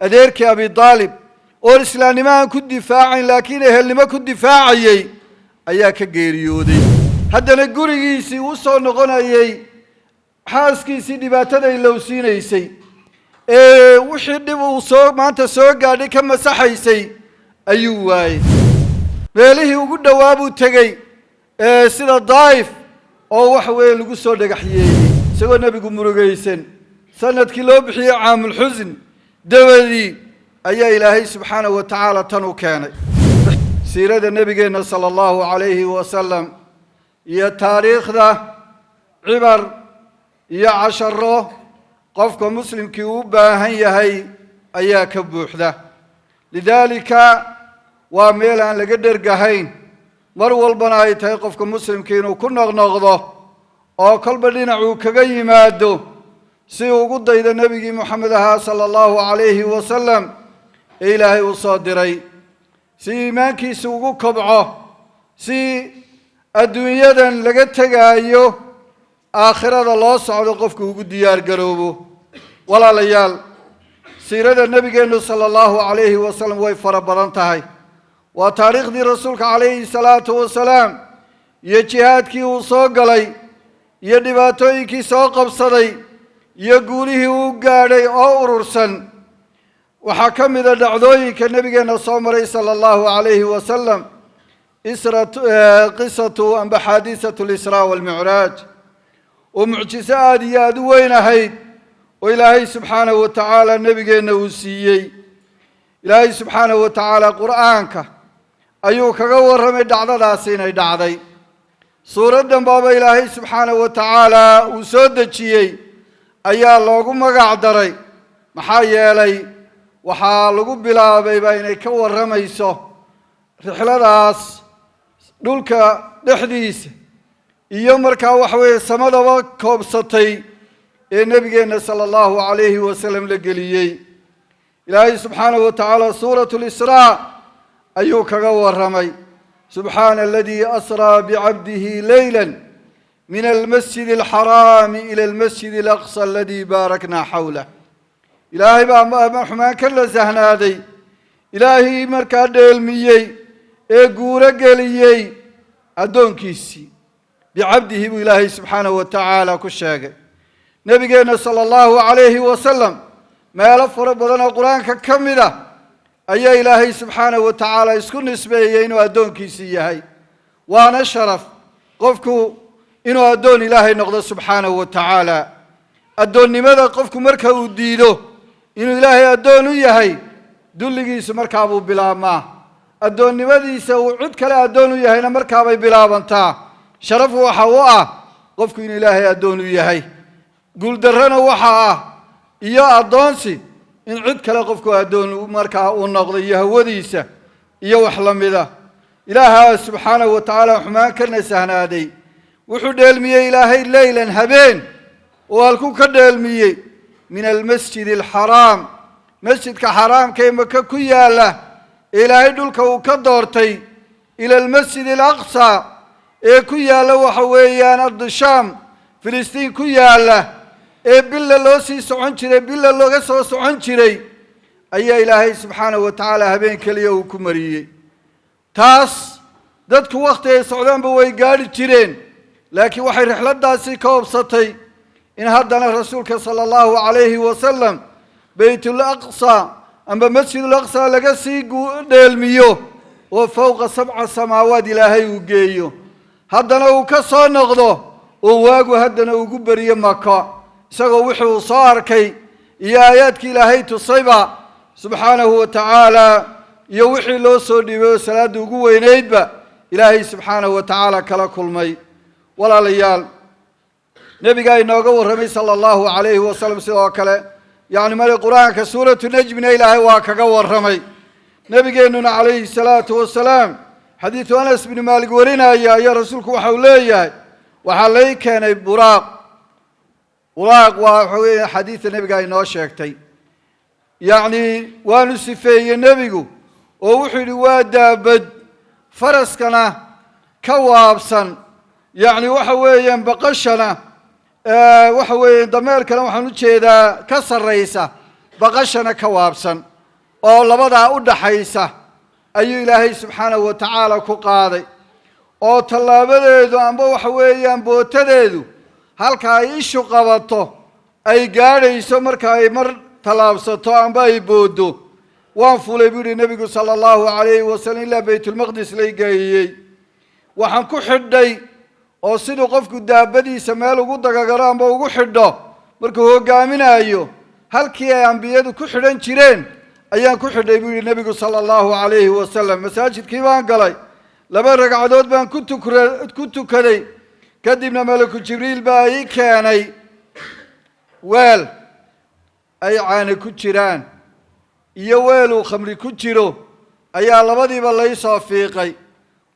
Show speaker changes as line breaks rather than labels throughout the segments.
Adeerkii Abi Daalib oon islaamnimo aan ku difaacayn laakiin ehelnimo ku difaacayey ayaa ka geeriyooday. Haddana gurigiisii u soo noqonayey, xaaskiisii dhibaatada ilowsiinaysay ee wixii dhib uu soo maanta soo gaadhay ka masaxaysay ayuu waayey. Meelihii ugu dhowaa buu tegey ee sida Daa'if oo waxa weeye lagu soo dhagaxyeeyey, isagoo nebigu murugaysan. Sanadkii loo bixiyey caamulxusn dabadii ayaa Ilaahay subxaanahu wa tacaala tan u keenay. Siirada nebigeenna sala allahu calayhi wasalam iyo taariikhda cibar iyo casharo qofka muslimkii u baahan yahay ayaa ka buuxda. Lidaalika waa meel aan laga dhergahayn, mar walbana ay tahay qofka muslimkii inuu ku noqnoqdo oo kolba dhinacuu kaga yimaado, si ugu daydo nebigii Moxamed ahaa sala allahu calayhi wasalam ee Ilaahay uu soo diray, si iimaankiisa ugu kobco, si adduunyadan laga tegaayo aakhirada loo socdo qofku ugu diyaar garoobo. Walaalayaal, siirada nebigeennu sala allahu calayhi wasalam way fara badan tahay. Waa taariikhdii rasuulka calayhi salaatu wasalaam iyo jihaadkii uu soo galay iyo dhibaatooyinkii soo qabsaday iyo guulihii uu gaadhay oo urursan. Waxaa ka mida dhacdooyinka nebigeenna soo maray sala allahu calayhi wasalam israt qisatu amba xaadisatu lisraa walmicraaj, oo mucjiso aada iyo aada u weyn ahayd oo Ilaahay subxaanahu wa tacaala nebigeenna uu siiyey. Ilaahay subxaanahu wa tacaala Qur'aanka ayuu kaga warramay dhacdadaasi inay dhacday. Suuraddan baaba Ilaahay subxaanahu wa tacaala uu soo dejiyey ayaa loogu magac daray, maxaa yeelay waxaa lagu bilaabayba inay ka warramayso rixladaas dhulka dhexdiisa iyo markaa waxa weeye samadaba koobsatay ee nebigeenna sala allahu calayhi wasalam la geliyey. Ilaahay subxaanahu wa tacaala suuratu lisraa ayuu kaga warramay: "Subxaana aladii asraa bicabdihi leyla min almasjid alxaraami ila almasjid alaqsa aladii baarakna xawlah." Ilaahay baa xumaan ka nasahnaaday, Ilaahii markaa dheelmiyey ee guuro geliyey addoonkiisii. Bicabdihi buu Ilaahay subxaanahu wa tacaala ku sheegay nebigeenna sala allahu calayhi wasalam. Meelo fara badan oo Qur-aanka ka mid ah ayaa Ilaahay subxaanahu wa tacaala isku nisbeeyey inuu addoonkiisii yahay. Waana sharaf qofku inuu addoon Ilaahay noqdo subxaanahu wa tacaala. Addoonnimada qofku marka uu diido inuu Ilaahay addoon u yahay, dulligiisu markaabuu bilaabmaa. Addoonnimadiisa uu cid kale addoon u yahayna markaabay bilaabantaa. Sharaf waxa u ah qofku inuu Ilaahay addoon u yahay. Guuldarrana waxa ah iyo addoonsi in cid kale qofku addoon markaa uu noqdo iyo hawadiisa iyo wax la mida. Ilaaha subxaanahu wa tacaala xumaan ka nasahnaaday wuxuu dheelmiyey Ilaahay leylan, habeen, oo halkuu ka dheelmiyey? Min almasjid alxaraam, masjidka xaraamka ee Maka ku yaalla ee Ilaahay dhulka uu ka doortay, ila almasjid alaqsa ee ku yaalla waxa weeyaan ardishaam, Filistiin ku yaalla, ee billa loo sii socon jiray, billa looga soo socon jiray, ayaa Ilaahay subxaanahu wa tacaala habeen keliya uu ku mariyey. Taas dadku wakhti ay socdaanba way gaadhi jireen, laakiin waxay rixladaasi ka obsatay in haddana rasuulka sala allahu calayhi wasalam Baytul Aqsa amba Masjidul Aqsa laga sii dheelmiyo oo fowqa sabca samaawaad Ilaahay uu geeyo, haddana uu ka soo noqdo oo waagu haddana ugu beriyo Maka, isagoo wixii uu soo arkay iyo aayaadkii Ilaahay tusayba subxaanahu wa tacaala iyo wixii loo soo dhiibay oo salaadda ugu weynaydba Ilaahay subxaanahu wa tacaala kala kulmay. Walaalayaal, nebigaa inooga warramay sala allahu calayhi wasalam. Sidoo kale, yacni mali Qur-aanka suuratu Najmina Ilaahay waa kaga warramay. Nebigeennuna calayhi salaatu wasalaam, xadiidu Anas binu Maalik warinaya, ayaa rasuulku waxa uu leeyahay: "Waxaa lay keenay Buraaq." Buraaq waa waxa weeye xadiidka nebigaa inoo sheegtay. Yacni waanu sifeeyey nebigu oo wuxuu yidhi: "Waa daabad faraskana ka waabsan, yacni waxa weeyaan baqashana, waxa weeye dameerkana waxaan u jeedaa ka sarraysa, baqashana ka waabsan." Oo labadaa u dhaxaysa ayuu Ilaahay subxaanahu wa tacaala ku qaaday, oo tallaabadeedu amba waxa weeyaan bootadeedu halka ay ishu qabato ay gaadhayso marka ay mar tallaabsato amba ay booddo. Waan fuulay, buu yihi nebigu sala allahu calayhi wasalam, ilaa Baytulmaqdis lay geeyey. Waxaan ku xidhay oo siduu qofku daabadiisa meel ugu dagagalo amba ugu xidho markuu hogaaminaayo, halkii ay ambiyadu ku xidhan jireen ayaan ku xidhay, buu yihi nebigu sala allahu calayhi wasalam. Masaajidkii baan galay, 2 ragcadood baan ku tukaday. Kadibna malaku Jibriil baa ii keenay weel ay caane ku jiraan iyo weel uu khamri ku jiro, ayaa labadiiba lay soo fiiqay.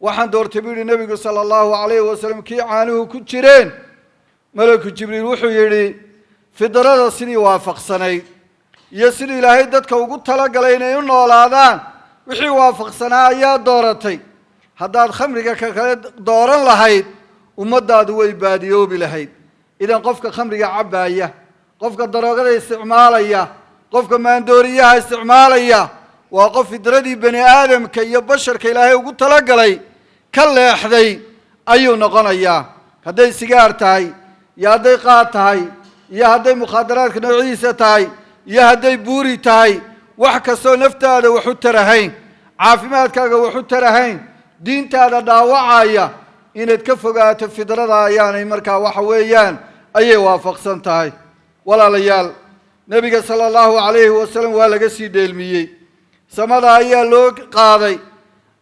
Waxaan doortay, buu yihi nebigu sala allahu calayhi wasalam, kii caanuhu ku jireen. Malaku Jibriil wuxuu yidhi, fidrada sidii waafaqsanayd iyo siduu Ilaahay dadka ugu talagalay inay u noolaadaan wixii waafaqsanaa ayaa dooratay. Haddaad khamriga ka kale dooran lahayd, ummaddaadu way baadiyoobi lahayd. Idan qofka khamriga cabbaaya, qofka daroogada isticmaalaya, qofka maandooriyaha isticmaalaya, waa qof fidradii bani aadamka iyo basharka Ilaahay ugu talagalay ka leexday ayuu noqonayaa. Hadday sigaar tahay iyo hadday qaad tahay iyo hadday mukhaadaraadka noociisa tahay iyo hadday buuri tahay, wax kastoo naftaada wax u tarahayn, caafimaadkaaga wax u tarahayn, diintaada dhaawacaya, inaad ka fogaato fidrada ayaanay markaa waxa weeyaan ayay waafaqsan tahay. Walaalayaal, nebiga sala allahu calayhi wasalam waa laga sii dheelmiyey, samada ayaa loo qaaday,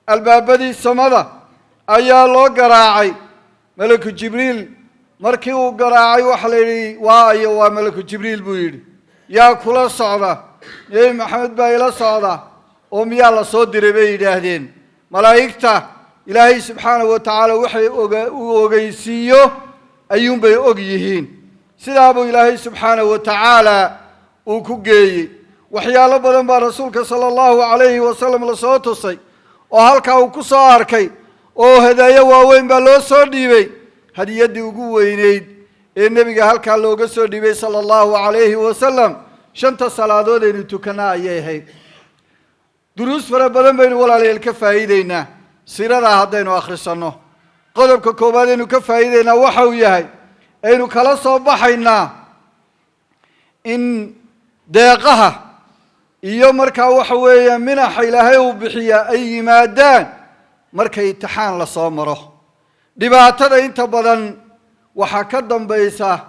albaabadii samada ayaa loo garaacay. Malaku Jibriil markii uu garaacay, waxaa la yidhi, "Waa ayo?" "Waa malaku Jibriil," buu yidhi. "Yaa kula socda?" "Nebi Maxamed baa ila socda." "Oo miyaa la soo diray?" bay yidhaahdeen. Malaa'igta Ilaahay subxaanahu wa tacaala waxay uu ogeysiiyo ayuunbay og yihiin. Sidaa buu Ilaahay subxaanahu wa tacaala uu ku geeyey. Waxyaalo badan baa rasuulka sala allahu calayhi wasalam lasoo tusay oo halkaa uu ku soo arkay, oo hadaayo waaweyn baa loo soo dhiibay. Hadiyaddii ugu weyneyd ee nebiga halkaa looga soo dhiibay sala allahu calayhi wasalam, shanta salaadood aynu tukanaa ayay ahayd. Duruus fara badan baynu, walaalayaal, ka faa'iideynaa siiradaa haddaynu akhrisanno. Qodobka koowaad aynu ka faa'iideynaa waxa uu yahay, aynu kala soo baxaynaa, in deeqaha iyo markaa waxa weeya minaxa Ilaahay uu bixiyaa ay yimaadaan marka imtixaan la soo maro. Dhibaatada inta badan waxaa ka dambaysa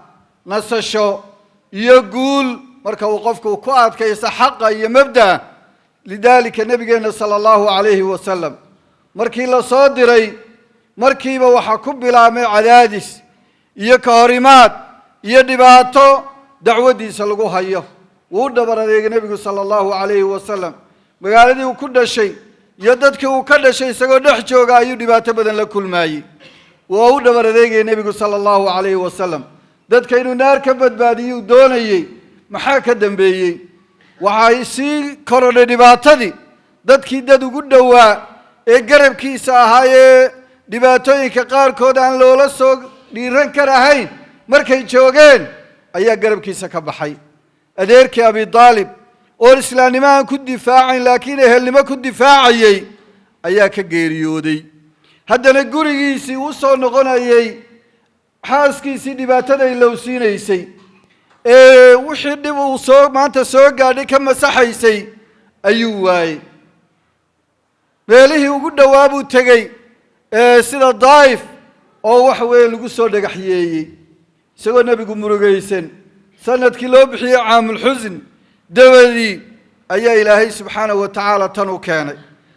nasasho iyo guul marka uu qofku ku adkaysto xaqa iyo mabda'a. Lidaalika, nebigeenna sala allahu calayhi wasalam markii la soo diray, markiiba waxaa ku bilaabmay cadaadis iyo ka horimaad iyo dhibaato dacwaddiisa lagu hayo. Wuu u dhabar adeegay nebigu sala allahu calayhi wasalam. Magaaladii uu ku dhashay iyo dadkii uu ka dhashay isagoo dhex jooga ayuu dhibaato badan la kulmaayey. Waa u dhabar adeegaya nebigu sala allahu calayhi wasalam, dadka inuu naar ka badbaadiyuu doonayey. Maxaa ka dambeeyey? Waxay sii korodhay dhibaatadii. Dadkii dad ugu dhowaa ee garabkiisa ahaa ee dhibaatooyinka qaarkood aan loola soo dhiiran karahayn markay joogeen ayaa garabkiisa ka baxay. Adeerkii Abi Daalib, oon islaamnimo aan ku difaacayn laakiin ehelnimo ku difaacayey, ayaa ka geeriyooday. Haddana gurigiisii u soo noqonayey, xaaskiisii dhibaatada ilowsiinaysay ee wixii dhib uu soo maanta soo gaadhay ka masaxaysay ayuu waayey. Meelihii ugu dhowaa buu tegey, sida Daa'if, oo waxa weeye lagu soo dhagaxyeeyey. Isagoo nebigu murugaysan, sanadkii loo bixiyey caamulxusn dabadii, ayaa Ilaahay subxaanahu wa tacaala tan u keenay.